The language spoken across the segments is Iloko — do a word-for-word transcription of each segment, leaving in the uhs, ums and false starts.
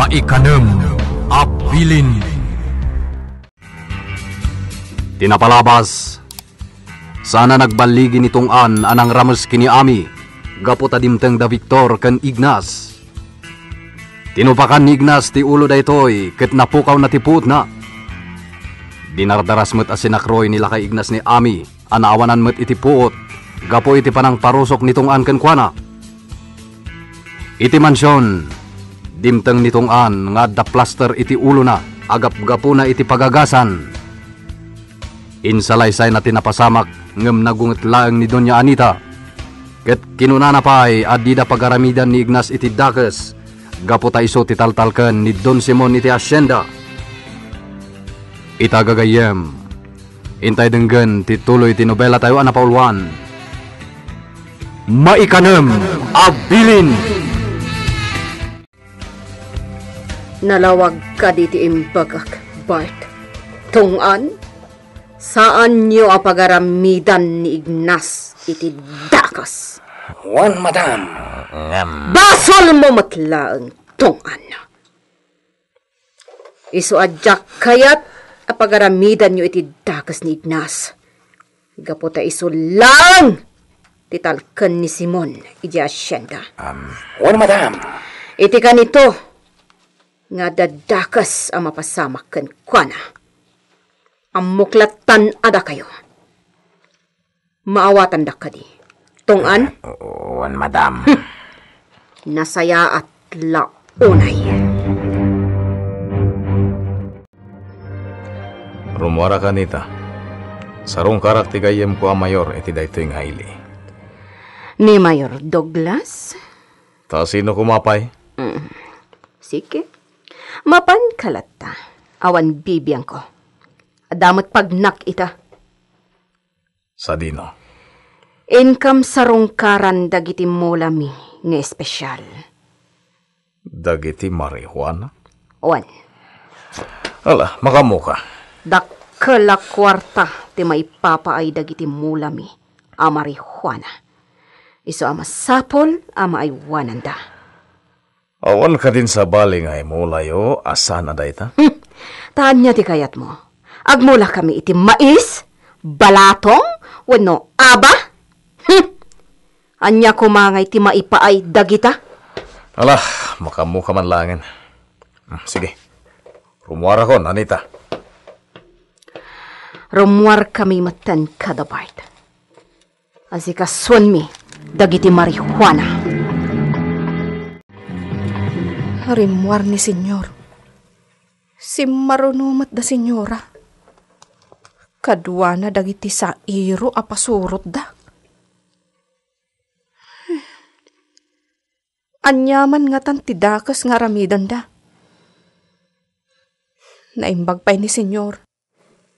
Ikanem a bilin. Ti napalabas, saan a nagballigi ni Tong-an a nangrames ken ni Ami gapu ta dimteng da Victor ken Ignas. Tinupakan ni Ignas ti ulo daytoy ket napukawna ti puotna. Dinardaras met a sinakroy ni lakay Ignas ni Ami a naawanan met iti puot gapu iti panangparusok ni Tong-an kenkuana. Iti mansion, dimteng ni Tong-an nga adda plaster iti ulona a gapgapuna iti pagagasan. Insalaysayna ti napasamak ngem nagunget laeng ni Doña Anita. Ket kinunana pay a dida pagaramidan ni Ignas iti dakes gapu ta isu ti taltalken ni Don Simon iti hacienda. Ita gagayyem, intay denggen ti tuloy ti nobelatayo a napauluan. Maikanem a bilin. Nalawag kadi ti imbagak, Bart. Tong-an, saanyo a pagaramidan ni Ignas iti dakes. Wen, madam. Ngem. Basolmo met laeng, Tong-an. Isu a diak kayat a pagaramidanyo iti dakes ni Ignas. Gapu ta isu laeng ti talken ni Simon idiay hacienda. Um, wen, madam. Iti kanito, nga adda dakes a mapasamak kenkuana. Ammok lattan a dakayo. Maawatandak kadi. Tong-an? Ah, wen, madam. Nasayaat la unay. Rummuarak, Anita. Sarungkarak ti gayyemko a mayor iti daytoy nga ili. Ni Mayor Douglas? Ta sino koma pay? Mm. Sige. Mapanka latta. Awan bibiangko. Adda met pagnak ita. Sadino? Inkam sarungkaran dagiti mulami nga espesyal. Dagiti marijuana? Wen. Ala, makaammoka. Dakkel a kuarta ti maipapaay dagiti mulami a marijuana. Isu a masapul a maaywananda. Awan kadin sabali nga imulayo a saan a dayta? Hmm. Ta ania ti kayatmo? Agmulakami iti mais, balatong, wenno aba? Hmm. Ania koma ngay ti maipaay dagita? Ala, makaammoka man laengen. Hmm, sige. Rummuarakon, Anita. Rummuarkami metten kada Bart. Asikasuenmi dagiti marijuana. Rimmuar ni Señor. Simmaruno met da Señora. Kaduana dagiti sairo a pasurotda. Aniaman ngatan ti dakes nga aramidenda? Naimbag pay ni Señor.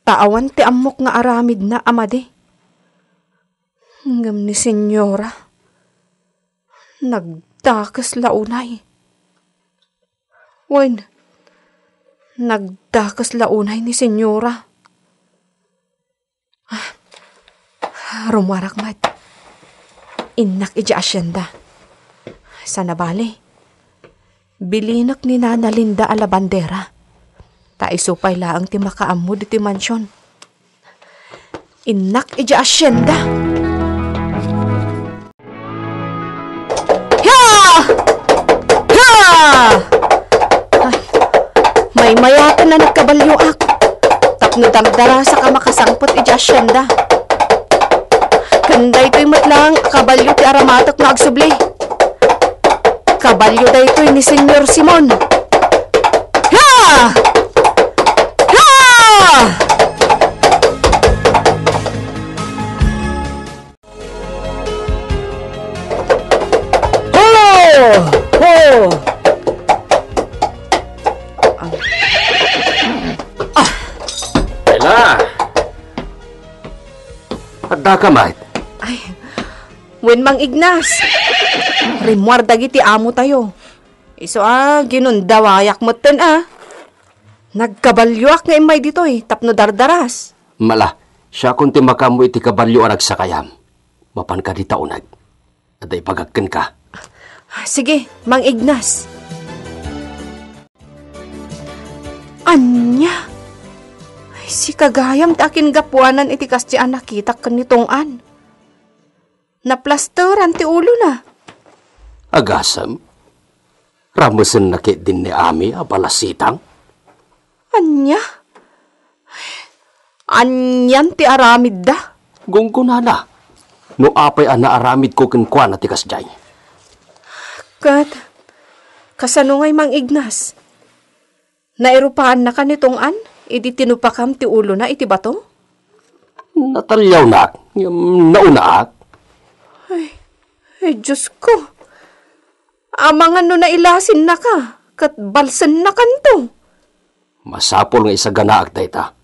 Ta awan ti ammok nga aramidna a madi. Ngem ni Señora, nagdakes la unay. Wen, nagdakes la unay ni Señora. Ah, rummuarak met. Innak idiay hacienda. Saan a bale, bilinek ni Nana Linda a labandera. Ta isu pay laeng ti makaammo ditoy mansion. Innak idiay hacienda. Hia! Hia! Ay, maymayaten a nagkabalioak. Tapno dardarasak a makasangpet idiay hacienda. Ken daytoy met laeng a kabalio ti aramatek nga agsubli. Kabalio daytoy ni Señor Simon. Ha! Ha! Ho! Ho! Ah. Ela! Addaka met? Ay, wen, Mang Ignas. Rimmuar dagiti amotayo. Isu a, ginundawayak metten a. Nagkabalioak nga immay ditoy tapno dardaras. Mala, siakon ti makaammo iti kabalio a nagsakayam. Mapan kadi ta uneg. Adda ibagak kenka. Sige, Mang Ignas. Ania? Ay, sika gayam ti akingapuanan iti kasdi a nakitak ken ni Tong-an. Naplasteran ti ulona. Agasem, ramesenna ketdin ni Ami a balasitang. Ania? Anian ti aramidda? Gunggonana. No apay a naaramidko kenkuana ti kasdiay? Ket, kasano ngay, Mang Ignas? Nairupaannaka ni Tong-an idi tinupakam ti ulona iti bato? Nataliawnak, ngem naunaak. Ay, ay, Diosko. Amangan no nailasinnaka, ket balsennakanto. Masapul nga isaganaak dayta.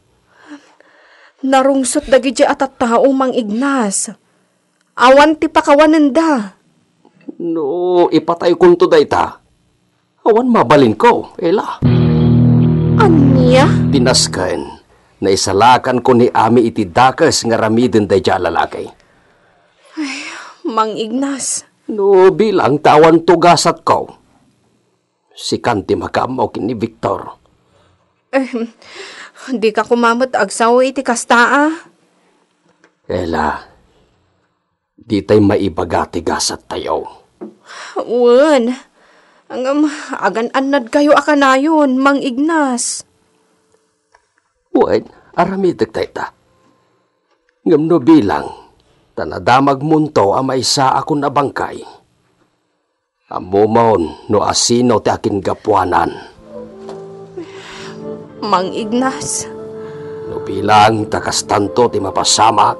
Narungsot dagidiay a tattao, Mang Ignas. Awan ti pakawanenda. No ipataykonto dayta, awan mabalinko, Ela. Ania? Ti nasken, naisalakanko ni Ami iti dakes nga aramiden daydiay a lalaki. Ay, Mang Ignas. No bilang ta awanto gasatko, sikan ti makaammo ken ni Victor. Ehem, dika koma met agsao iti kasta a. Ela, ditay maibaga ti gasattayo. Wen, ngem agan-annadkayo a kanayon, Mang Ignas. Wen, aramidek dayta. Ngem no bilang, ta nadamagmonto a maysa a kun a bangkay, ammomon no asino ti akingapuanan. Mang Ignas. No bilang ta kastanto ti mapasamak,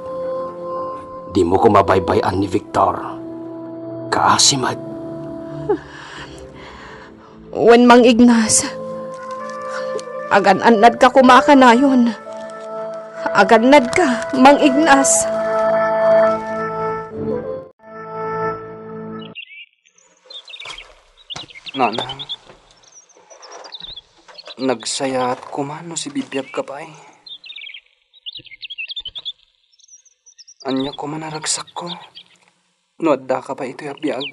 dimo koma baybay-an ni Victor. Kaasi met. Wen, Mang Ignas. Agan-annadka koma a kanayon. Agannadka, Mang Ignas. Nanang, nagsayaat koma no sibibiagka pay. Ania koma a ragsakko no addaka pay itoy a biag?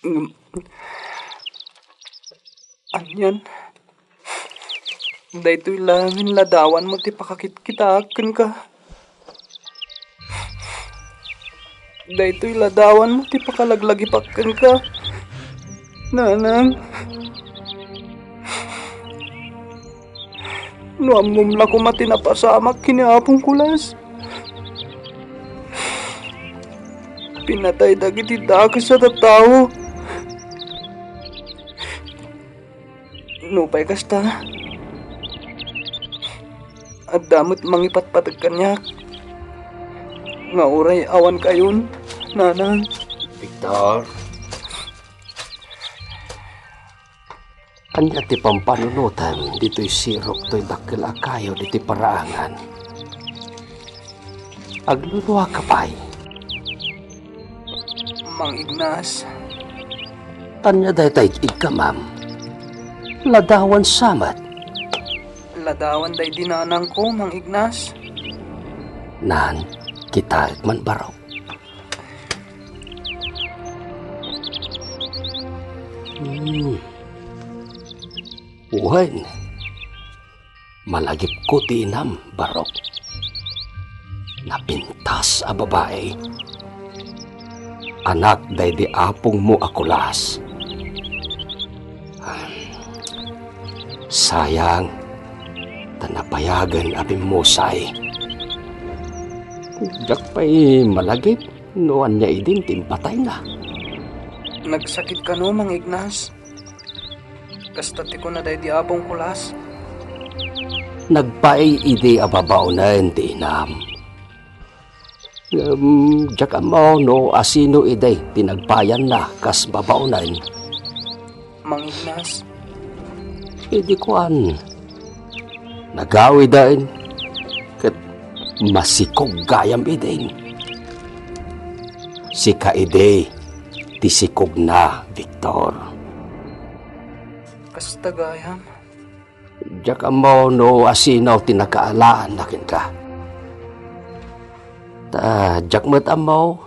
Ngem, anian, daytoy laengen ladawanmo ti pakakitkitaak kenka. Daytoy ladawanmo ti pakalaglagipak kenka, Nanang. No ammom la koma ti napasamak ken ni Apong Kulas. Pinatay dagiti dakes a tattao. Nupay kasta, adda met mangipatpateg kaniak nga uray awankayon, Nanang. Victor. Ania ti pampanunotem ditoy sirok toy dakkel a kayo ditoy paraangan? Agluluaka pay? Mang Ignas. Ania dayta ig-igkamam? Ladawan sa met. Ladawan daydi nanangko, Mang Ignas. Nan, kitaek man barok. Hmm. Wen, malagipko ti inam, barok. Napintas a babai. Anak daydi apongmo a Kulas. Sayang, ta napayagen a bimmusay. Diak pay malagip no ania idin ti impatayna. Nagsakit kano, Mang Ignas? Kasta ti kuna daydi Apong Kulas. Nagpaay idi a babaonen ti inam. Ngem diak ammo no asino idi ti nagpayanna kas babaonen. Mang Ignas. Idi kuan, nagawiden ket masikog gayam idin. Sika idi ti sikogna, Victor. Kasta gayam. Diak ammo no asino ti nakaalaanna kenka. Ta diak met ammo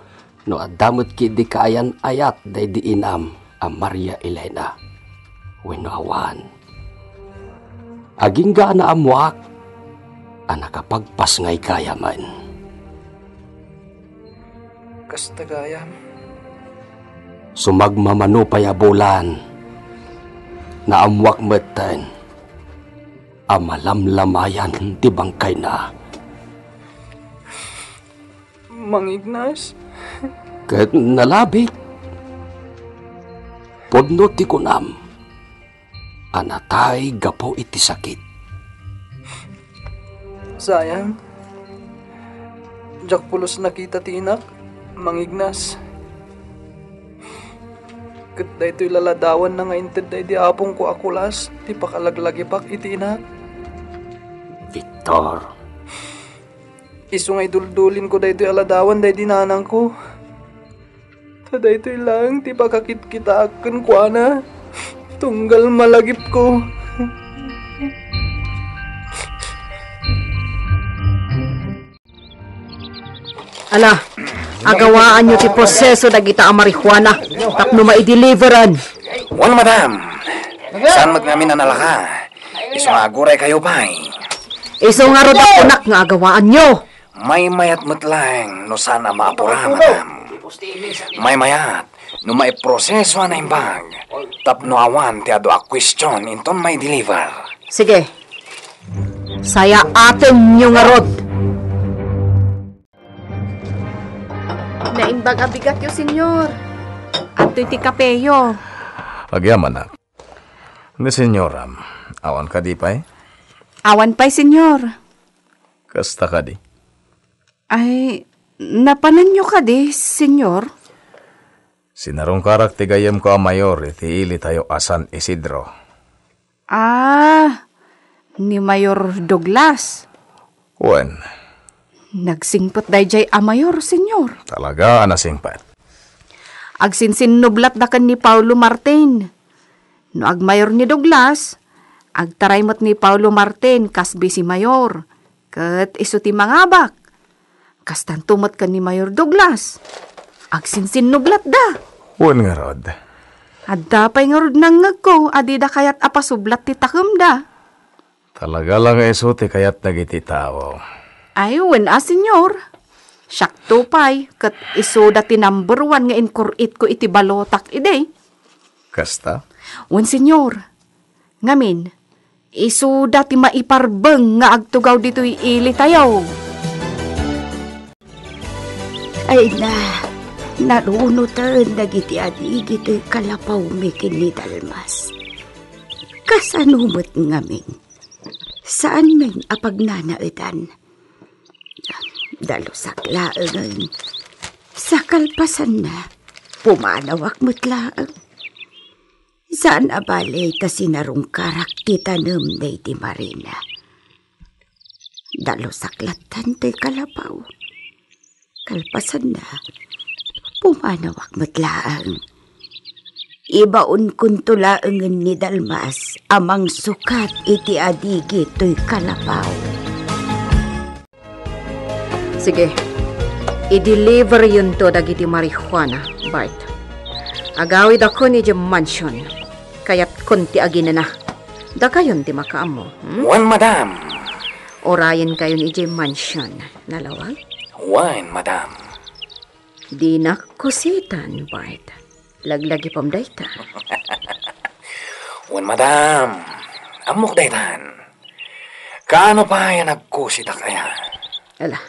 no adda met ketdi kaayan-ayat daydi inam a Maria Elena. wenno awan. Agingga a naammoak a nakapagpasngaygayamen. Kasta gayam. Sumagmamano pay a bulan, naammoak metten a malamlamayan ti bangkayna. Mangignas? Ket nalabit. Pudno ti kunam a natay gapu iti sakit. Sayang. Diak pulos nakita ti inak, mangignas. Ket daytoy laladawanna nga inted daydi apongko a kulas ti pakalaglagipak iti inak. Victor. Isu nga iduldulinko daytoy a ladawan daydi nanangko. Ta daytoy laeng ti pakakitkitaak kenkuana, tunggal malagipko. Ala, agawaanyo ti proseso dagita a marijuana tapno maideliveran. Wen, madam. Saan met ngamin a nalaka? Isu nga aguraykayo pay. Isu ngarud a kunak nga agawaanyo. Maymayat met laeng no saan a maapura, madam. Maymayat no maiproseso a naimbag tapno awan ti adu a kuestion inton maideliver. Sige. Sayaatenyo ngarud. Naimbag a bigatyo, Senyor. Adtoy ti kapeyo. Agyamanak. Ni Senyoram, awan kadi pay? Awan pay, Senyor. Kasta kadi? Ay, napananyo kadi, Senyor? Sinarungkarak ti gayyemko a mayor iti ilitayo a San Isidro. Ah, ni Mayor Douglas. Wen. Nagsingpet daydiay a mayor, Senyor. Talaga a nasingpet. Agsinsinnublatda ken ni Paulo Martin. No agmayor ni Douglas, agtaray met ni Paulo Martin kas bisi mayor, ket isu ti mangabak. Kastanto met ken ni Mayor Douglas. Agsinsinnublatda. Wen ngarud. Adda pay ngarud nangngegko a dida kayat a pasublat ti takemda. Talaga la nga isu ti kayat dagiti tao. Ay, wen a, Senyor. Siakto pay, ket isuda ti number one nga inkur-itko iti balotak idi. Kasta? Wen, Senyor. Ngamin, isuda ti maiparbeng nga agtugaw ditoy ilitayo. Ay na, narunoten dagiti adigi toy kalapawmi ken ni Dalmas. Kasano met ngamin? Saanmin a pagnanaedan? Dalusak laengen. Sakalpasanna, pumanawak met laeng. Saan a bale ta sinarungkarak ti tanem daydi Marina. Dalusak lattan toy kalapaw. Kalpasanna, pumanawak met laeng. Ibaonkonto laengen ni Dalmas a mangsukat iti adigi toy kalapaw. Sige, i-deliveryonto dagiti marijuana, Bart. Agawidakon idiay mansion. Kayatkon ti aginana. Dakayon ti makaammo, hmm? Wen, madam. Urayenkayon idiay mansion. Nalawag? Wen, madam. Dinak kusitan, Bart. Laglagipem dayta. Wen, madam. Ammok daytan. Kaano pay a nagkusitak aya? Ala,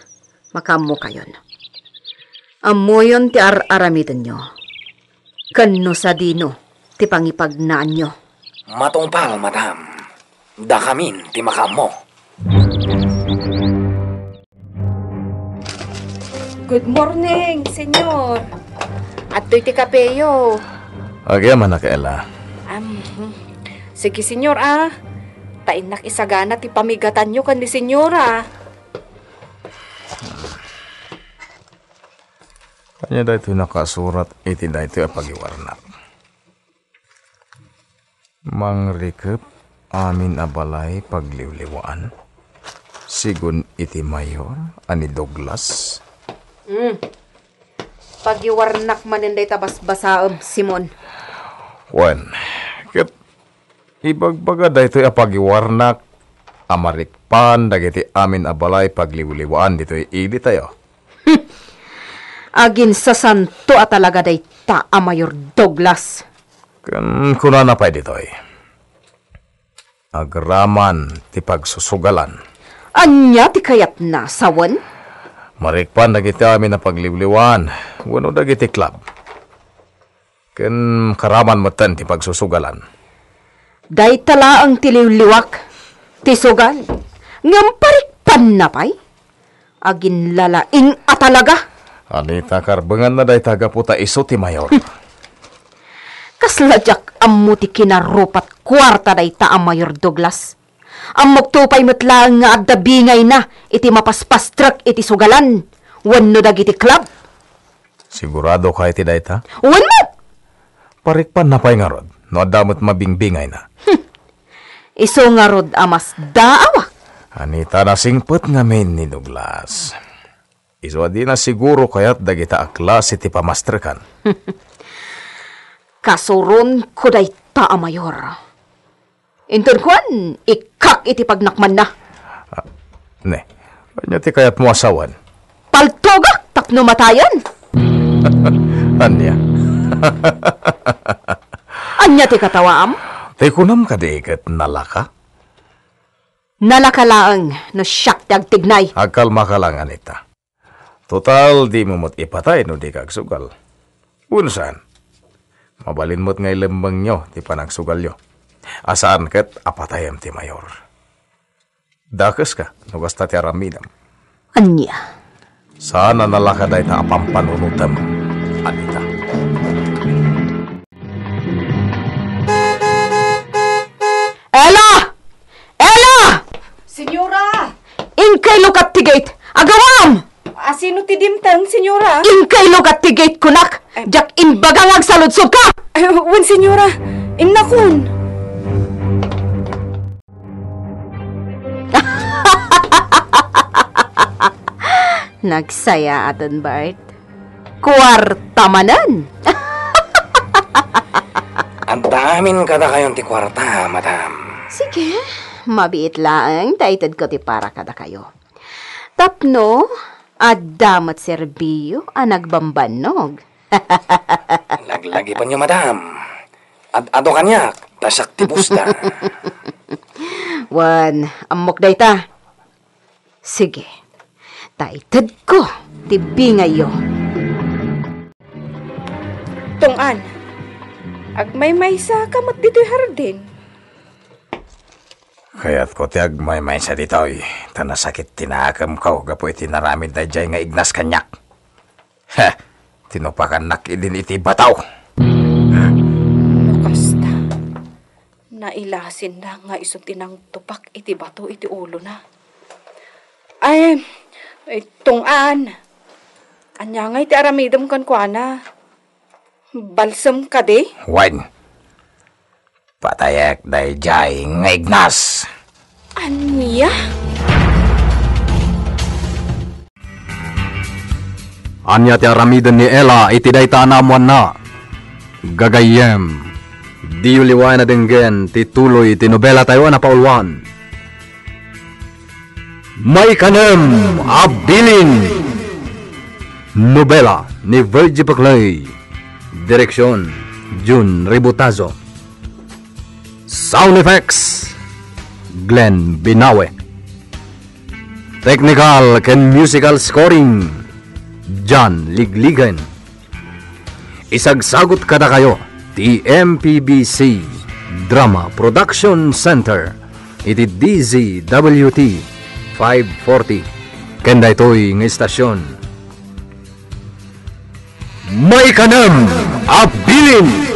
makaammokayon. Ammoyon ti ar-aramidenyo. Ken no sadino ti pangipagnaanyo. Matungpal, madam. Dakamin ti makaammo. Good morning, Senyor. Adtoy ti kapeyo. Agyamanak, Ella. Am, hmm. Sige, Senyor, ah. Ta innak isagana ti pamigatanyo ken ni Senyora. Ania daytoy nakasurat iti daytoy a pagiwarnak? Mangrikep amin a balay pagliwliwaan, sigun iti mayor a ni Douglas. Mm. Pagiwarnak manen dayta basbasaem, Simon. Wen, ket Ibagbaga daytoy a pagiwarnak a marikpan dagiti amin a balay pagliwliwaan ditoy ilitayo. Aginsasanto a talaga dayta a Mayor Douglas. Ken kunana pay ditoy, agraman ti pagsusugalan. Ania ti kayatna, sawen? Marikpan dagiti amin a pagliwliwaan wenno dagiti club. Ken karaman metten ti pagsusugalan. Dayta laeng ti liwliwak, ti sugal, ngem parikpanna pay? Aginlalaing a talaga! Anita, karbenganna dayta gapu ta isu ti mayor. Kasla diak ammo ti kinarupat kuarta dayta a Mayor Douglas. Ammokto pay met laeng nga adda bingayna iti mapaspastrek iti sugalan wenno dagiti club. Sigurado ka iti dayta? Wen met! Parikpanna pay ngarud no adda met mabingbingayna. Hmm. Isu ngarud a mas daawak. Anita, nasingpet ngamin ni Douglas. Isu a dina siguro kayat dagita a klase ti pamastrekan. Kasuronko dayta a mayor. Inton kuan, ikkak iti pagnakmanna. Ah, ne, ania ti kayatmo a sawen? Paltogak tapno matayen. Ania? Ania ti katawaam? Ti kunam kadi ket nalaka? Nalaka laeng no siak ti agtignay. Agkalmaka laeng, Anita. Total, dimo met ipatay no dika agsugal. Wenno saan? Mabalin met nga ilemmengyo ti panagsugalyo. A saan ket a patayem ti mayor. Dakeska no kasta ti aramidem. Ania? Saan a nalaka dayta a pampanunotem, Anita. Ella! Ella! Senyora! Inka ilukat ti gate! Agawam! Asino ti dimteng, senyora? Inka ilukat ti gate, kunak! Eh. Diak imbaga nga agsaludsodka! Eh, wen, senyora. Innakon. Nagsayaaten, Bart. Kuarta manen! Adda amin kadakayon ti kuarta, madam. Sige, mabiit laeng ta itedko ti para kadakayo. Tapno, adda met serbiyo a nagbambannog. Laglagipenyo, madam. Ad-ado kaniak, ta siak ti boss da. Wen, ammok dayta. Sige, ta itedko ti bingayyo. Tong-an, agmaymaysa ka met ditoy hardin. Kayatko ti agmaymaysa ditoy, ta nasakit ti nakemko gapu iti naramid daydiay nga ignas kaniak. He, tinupakannak idin iti bato. No kasta, nailasinna nga isu ti nangtupak iti bato iti ulona. Ay, ay, Tong-an, ania ngay ti aramidem kenkuana? Balsem kadi? Wen. Patayek daydiay nga ignas. Ania? Ania ti aramiden ni Ella iti dayta a naammoanna? Gagayyem, diyo liwayan a denggen ti tuloy ti nobelatayo a napauluan. Maikanem a Bilin. Nobela ni Virgie Paclay. Direksyon, Jun Ributazo. Sound effects, Glenn Binawe. Technical ken musical scoring, John Ligligen. Isagsagut kadakayo ti M P B C Drama Production Center iti D Z W T five forty ken daytoy nga istasyon. Maikanem a Bilin.